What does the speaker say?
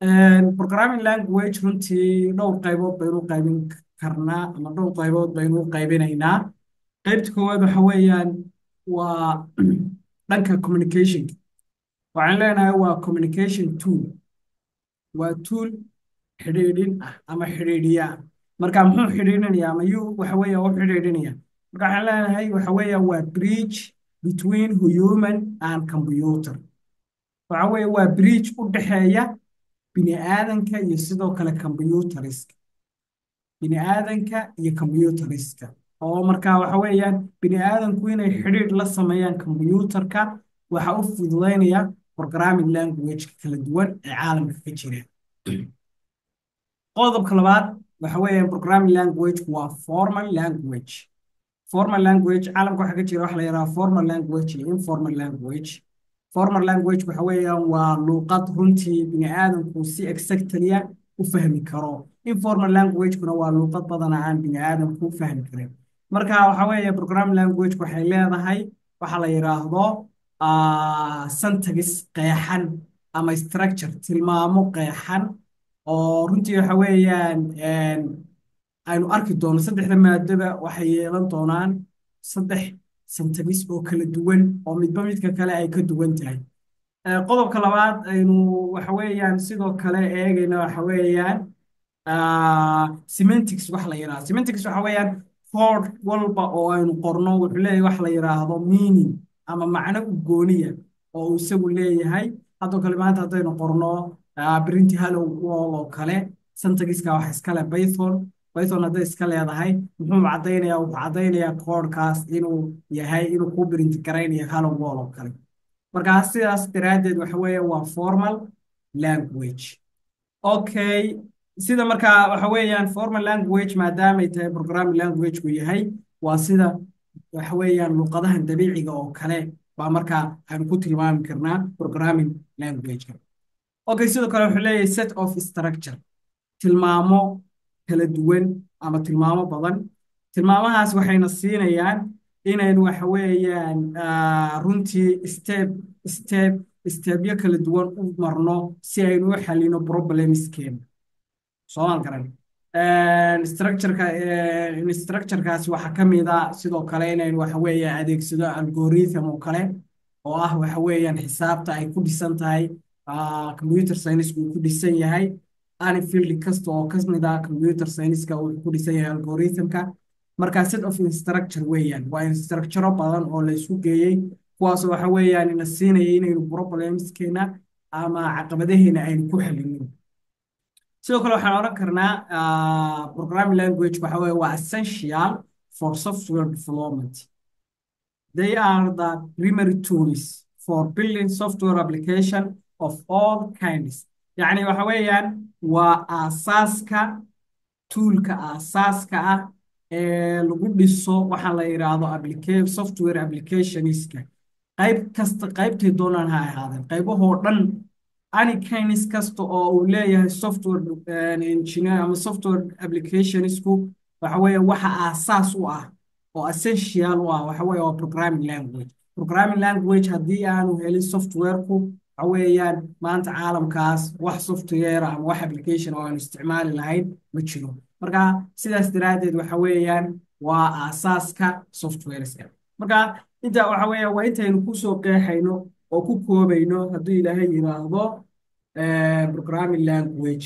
Programming language runtii dhowr qaybood baynu u qaybin karnaa ama dhowr qaybood baynu u qaybinaynaa. Qaybta koowaad waxa weeyaan waa dhanka communication. Waxaan leenahay waa communication tool, waa tool xidhiidhin ah ama xidhiidhiya ah. Marka muxuu xidhiidhinayaa ama yuu waxa weeya u xidhiidhinaya? Marka waxaan leenahay waxa weeya waa bridge between human and computer. Waxa weeye waa bridge u dhexeeya bini aadanka iyo sidoo kale computeriska, bini aadanka iyo computeriska, oo markaa waxa weeyaan bini aadanku inay xidhiidh la sameeyaan computerka waxa u fududeynaya programming language kala duwan ee caalamka ka jira. Qodobka labaad waxa weeyaan programming language waa formal language. Formal language, caalamka waxa ka jira waxa la yidhaha formal language iyo informal language. Formal language waxa weeyaan waa luuqad runtii bini aadamku si exactly u fahmi karo. Informal language-kuna waa luuqad badana aan bini aadamku u fahmi karin. Marka waxa weeye programming language waxay leedahay waxa la yidhaahdo syntax qeexan ama structure, tilmaamo qeexan, oo runtii waxa weeyaan aynu arki doono saddexda maadaba waxay yeelan doonaan saddex syntax oo kala duwan oo midba midka kale ay ka duwan tahay. Qodobka labaad aynu waxa weeyaan sidoo kale eegayna waxa weeyaan semantics wax la yidhaahdo. Semantics waxa weeyaan code walba oo aynu qorno wuxuu leeyahay wax la yidhaahdo meaning ama macno u gooniya oo uu isagu leeyahay. Haddoo kale maanta haddaynu qorno print "hello world" oo kale, syntaxiska waxa iskale Python. Python hadday iska leedahay, muxuu caddaynayaa? Wuxuu caddaynayaa codekaas inuu yahay inuu ku print garaynayo "hello world" oo kale. Marka sidaas daraaddeed waxa weeye waa formal language. Okay, sida markaa waxa weeyaan formal language maadaamay tahay programming language-ku yahay, waa sida waxa weeyaan luqadahan dabiiciga oo kale baa markaa aynu ku tilmaami karnaa programming language-ka. Okay, sidoo kale wuxuu leeyahay set of structure, tilmaamo kala duwan ama tilmaamo badan. Tilmaamahaas waxayna siinayaan inaynu waxa weeyaan runtii step step stepyo kala duwan u marno si aynu u xalino problemskeena. Soomaal garan structureka. Structurekaasi waxaa ka mid a sidoo kale inaynu waxa weeye adeegsado algorithm oo kale, oo ah waxa weeyaan xisaabta ay ku dhisan tahay computer science uu ku dhisan yahay. Any field kasta oo ka mid ah computer science-ka uu ku dhisan yahay algorithmka. Marka set of structure weeyaan waa structure badan oo la isku geeyey, kuwaas waxa weeyaan ina siinaya inaynu problemskeena ama caqabadaheena aynu ku xalino. Sidoo kale waxaan odhan karnaa programming language waxa weeye waa essential for software development. They are the primary tools for building software application of all kinds. Yacni waxa weeyaan waa aasaaska, toolka aasaaska ah ee lagu dhiso waxa la yidhaahdo software applicationska, qayb kasta qaybtay doonaan ha ahaadeen, qaybahoo dhan, any kinds kasta oo uu leeyahay software engineer ama software applicationsku, waxa weeye waxa aasaas u ah oo essential u ah waxa weeye waa programming language. Programming language haddii aanu helin softwareku, waxa weeyaan maanta caalamkaas wax software ama wax application oo aanu isticmaali lahayn ma jiro. Marka sidaas daraaddeed waxa weeyaan waa aasaaska softwareska. Marka inta waxa weeya waa intaynu kusoo qeexayno oo ku koobayno, hadduu Ilaahay yiraahdo, programming language.